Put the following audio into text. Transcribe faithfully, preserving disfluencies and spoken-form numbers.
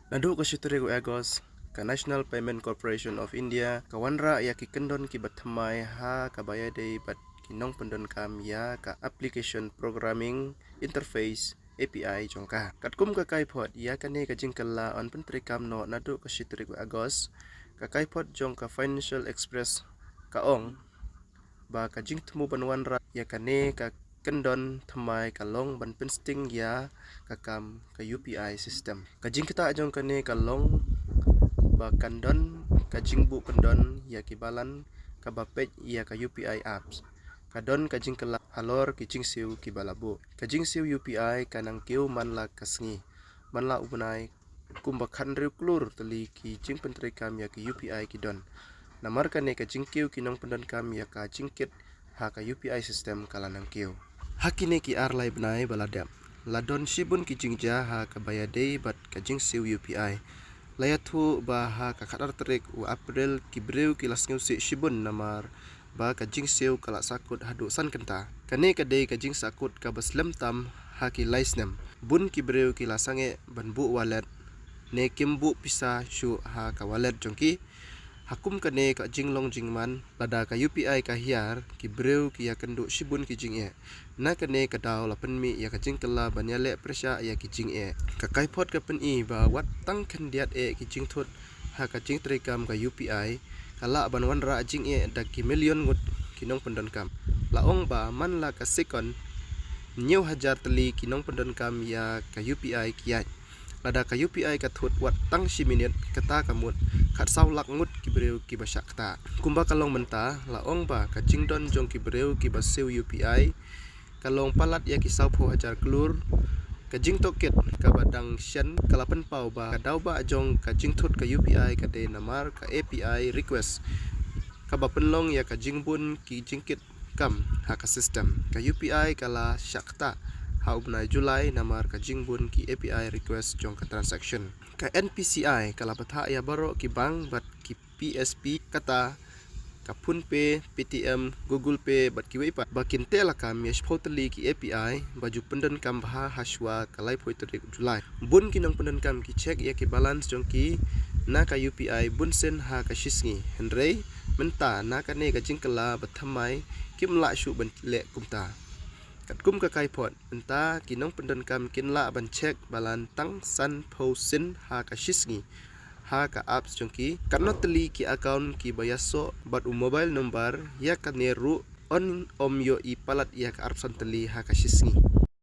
Naduh ka shi tarik u August, ka National Payment Corporation of India ka wanrah ïa ki kyndon kiba thymmai ha kaba ïadei bad ki nongpyndonkam ïa ka Application Programming Interface, A P I, jong ka. Katkum ka kaiphod, ïa kane ka jingkylla yn pyntreikam noh naduh ka shi tarik u August. Ka kaiphod jong ka Financial Express ka ong ba ka jingthmu ban wanrah ïa kane ka kyndon thymmai ka long ban pynsting ïa ka kam ka U P I system. Ka jingktah jong kane ka long ba kan don ka jingbuh pyndon ïa ki balan kaba peit ïa ka U P I apps. Ka don ka jingkylla halor ki jingsiew kiba la buh. Ka jingsiew U P I ka nang kiew man la ka sngi, man la u bnai, kumba khathynriew klur tylli ki jingpyntreikam ïa ki U P I ki don. Namar kane ka jingkiew ki nongpyndonkam ïa ka jingkit ha ka U P I system ka la nang kiew. Ha kine ki ar lai bnai ba la dep, la don shibun ki jingjia ha kaba ïadei bad ka jingsiew U P I. La ïathuh ba ha ka khatar tarik u April ki briew ki la sngewsih shibun namar ba ka jingsiew ka la sahkut haduh san kynta. Kane ka dei ka jingsahkut kaba slem tam ha ki lai snem. Bun ki briew ki la sangeh ban buh wallet ne kim buh pisa shuh ha ka wallet jong ki. Ha kum kane ka jinglong jingman, lada ka U P I ka hiar, ki briew ki ïakynduh shibun ki jingeh. Na kane ka daw la pynmih ïa ka jingkylla ban ïaleh pyrshah ïa ki jingeh. Ka kaiphod ka pyni ba wat tang khyndiat eh ki jingthut ha ka jingtreikam ka U P I ka lah ban wanrah jingeh da ki million ngut ki nongpyndonkam. La ong ba man la ka second, hynñiew hajar tylli ki nongpyndonkam ïa ka U P I ki ïaid. Lada ka U P I ka thut wat tang shi minit, kata ka mut khatsaw lak ngut ki briew kiba shah ktah. Kumba ka long mynta, la ong ba ka jingdon jong ki briew kiba siew U P I ka long palat ïa ki sawphew hajar klur. Ka jingtohkit kaba dang shen ka la pynpaw ba ka daw ba jong ka jingthut ka U P I ka dei namar ka A P I request kaba pynlong ïa ka jingbun ki jingkit kam ha ka system. Ka U P I ka la shah ktah ha u bnai July namar ka jingbun ki A P I request jong ka transaction. Ka N P C I ka la bthah ïa baroh ki bank bad ki P S P, kata ka PhonePe, Paytm, Google Pay bad kiwei pat ba kin teh lakam ïa shiphew tylli ki A P I ba ju pyndonkam bha hashwa ka laiphew tarik July. Bun ki nongpyndonkam ki check ïa ki balance jong ki na ka U P I bunsien ha ka shisngi. Hynrei mynta na kane ka jingkylla ba thymmai kim lah shuh ban leh kumta. Katkum ka kaiphod, mynta ki nongpyndonkam kin lah ban check balance tang sanphew sien ha ka shisngi ha ka apps jong ki. Katno tylli ki account kiba ïasoh bad u mobile number ïa kane ruh yn ym ïohi palat ïa ka arphew san tylli ha ka shisngi.